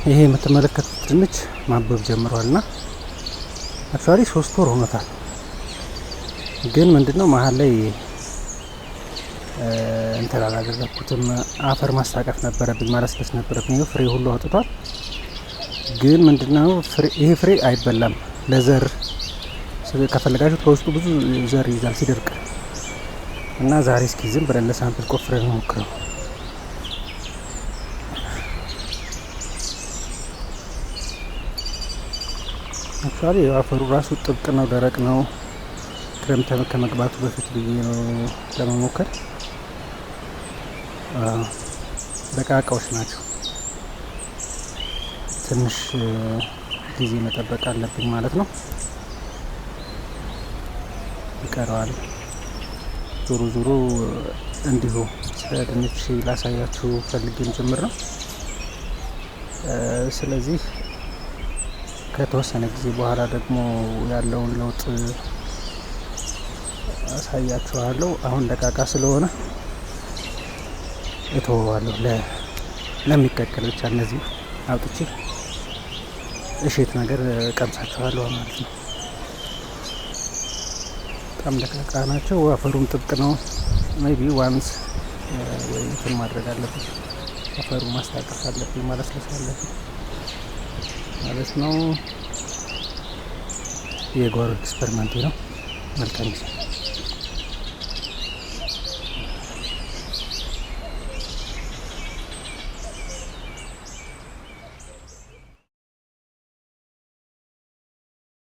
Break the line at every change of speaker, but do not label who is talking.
ይሄ የምትመለከቱት ድንች ማበብ ጀምሯል እና actually 3 ወር ሆኖታል። ግን ምንድነው መሀል ላይ እንትን አላደረግኩትም። አፈር ማስታቀፍ ነበረብኝ፣ ማለስለስ ነበረብኝ። ፍሬ ሁሉ አውጥቷል። ግን ምንድነው ይሄ ፍሬ አይበላም። ለዘር ከፈለጋችሁ ከውስጡ ብዙ ዘር ይይዛል ሲደርቅ እና ዛሬ እስኪ ዝም ብለን ለ sample ቆፍረን እንሞክረው። Actually አፈሩ ራሱ ጥብቅ ነው፣ ደረቅ ነው። ክረምት ከመግባቱ በፊት ብዬ ነው ለመሞከር። ደቃቃዎች ናቸው። ትንሽ ጊዜ መጠበቅ አለብኝ ማለት ነው። ይቀረዋል። ዞሮ ዞሮ እንዲሁ ስለ ድንች ላሳያችሁ ፈልጌም ጭምር ነው። ስለዚህ ከተወሰነ ጊዜ በኋላ ደግሞ ያለውን ለውጥ አሳያችኋለሁ። አሁን ደቃቃ ስለሆነ እተወዋለሁ ለሚቀቀል ብቻ። እነዚህ አውጥቼ እሸት ነገር ቀምሳችኋለሁ ማለት ነው። በጣም ደቃቃ ናቸው። አፈሩም ጥብቅ ነው። Maybe once ወይ እንትን ማድረግ አለብኝ፣ አፈሩ ማስታቀፍ አለብኝ፣ ማለስለስ አለብኝ ማለት ነው። የጓሮ experiment ኤ ነው። መልካም ጊዜ።